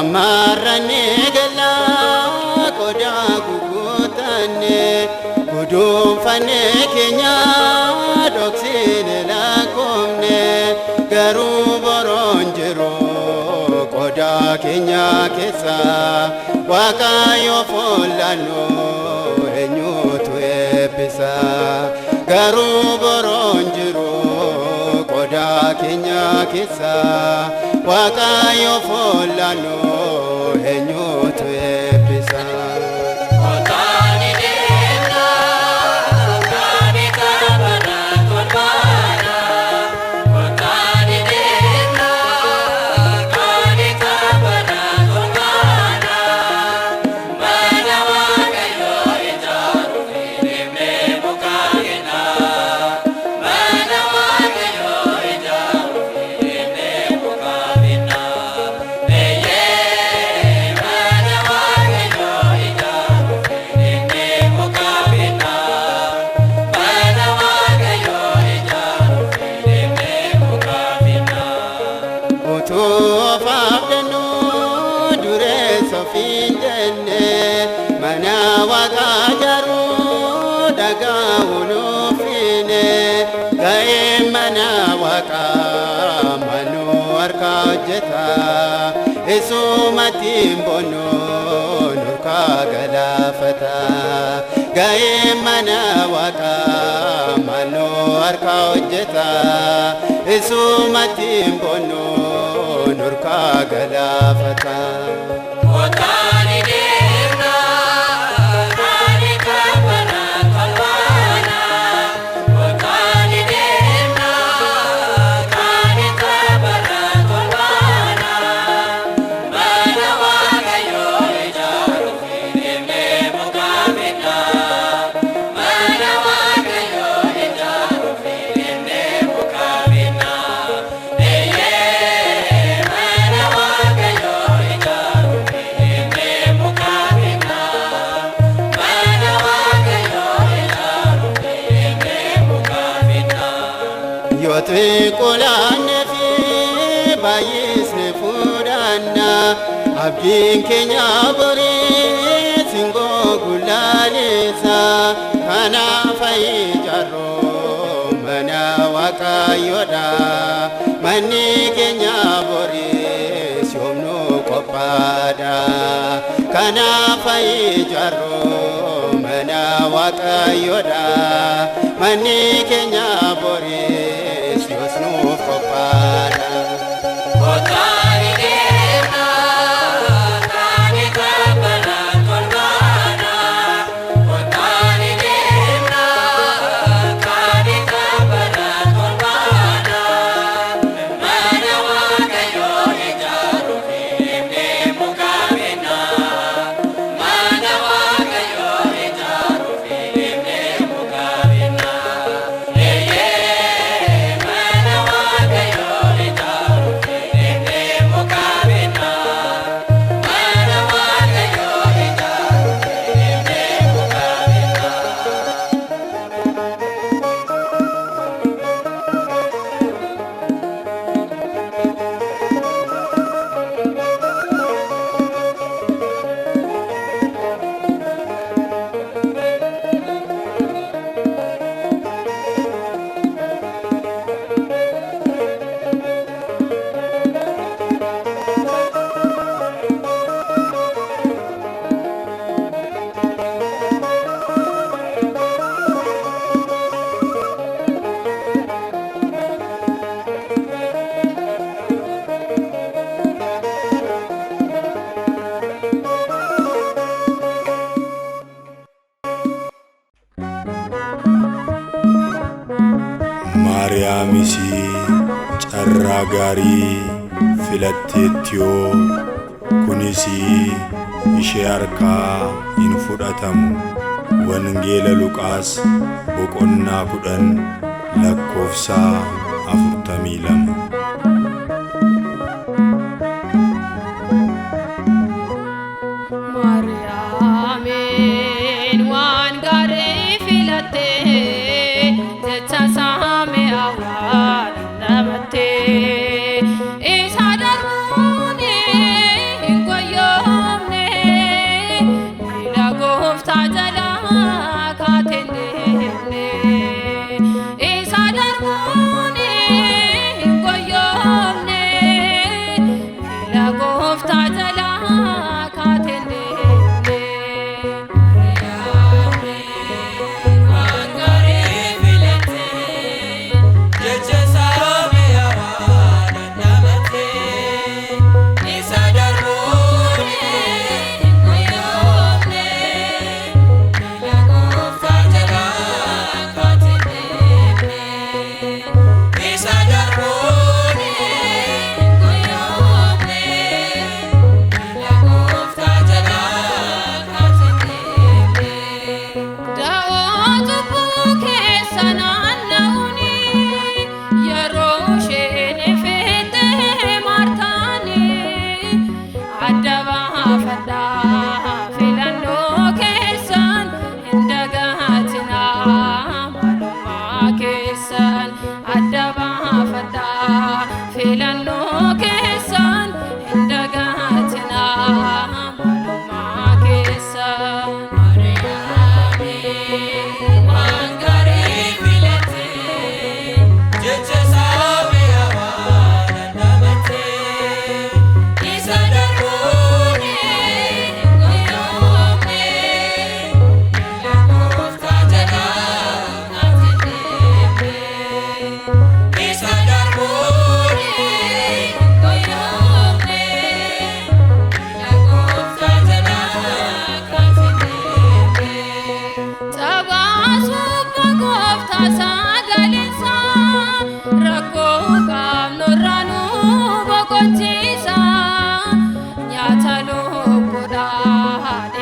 Hammaarrannee galaa qodaa guguutanne guduunfannee keenya dhoksine lakkoofne garuu boroon jiru qodaa keenya keessa Waaqayyo foollannu eenyutu eebbisa garuu boroon jiru qodaa keenya keessa Waaqayyo foollannu eenyutu eebbisa. Utuu of abdannu dureessa ofiin jenne mana Waaqaa ijaaruu dhagaa nuufine ga'een mana Waaqaa manuu harkaa hojjeta isumatti hin boonnu nurkaa galaafata ga'een mana Waaqaa manuu harkaa hojjeta isumatti hin boonnu nurkaa galaafata. Yoo xiqqoolaanne fi baay'isne fudhanna abdiin keenya borii singoo gullaaleessa kanaaf ijaarroo mana Waaqayyoodha manni keenya borii yoomnu qophaadha kanaaf ijaarroo mana Waaqayyoodha manni keenya borii yoos nuuf qophaadha. Maariyaamis carraa gaarii filatteettiyoo kunis ishee harkaa hin fudhatamu. Wangeela Luqaas boqonnaa 10 lakkoofsa 42. Maariyaamiin waan gaarii filattee jecha saame awwaala lamattee isa darbuun hin goyyoomtu.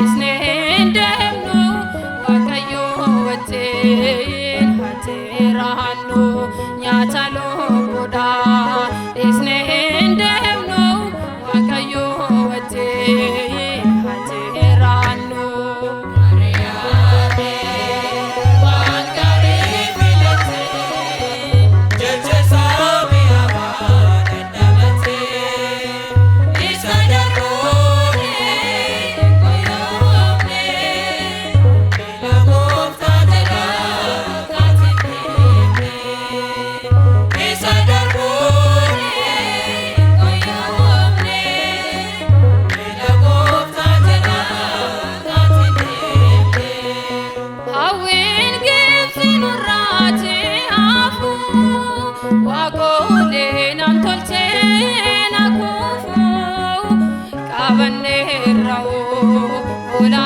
Dhiisnee hin deemnu Waaqayyo wajjin haa jiraannu nyaata lubbuudha. Dhiisnee hin deemnu Waaqayyo wajjin haa jiraannu. Waan gaarii filatee jecha saamii hawaa dadhabatee isa darbuunee goyoomnee miila gooftaa jalaa kaati deemnee isa darbuunee goyoomnee miila gooftaa jalaa kaati deemnee. Hawwiin Gibxi nurraati hafu, waaqoolee nam tolchee na kufu, qabanneerra hoo fuula.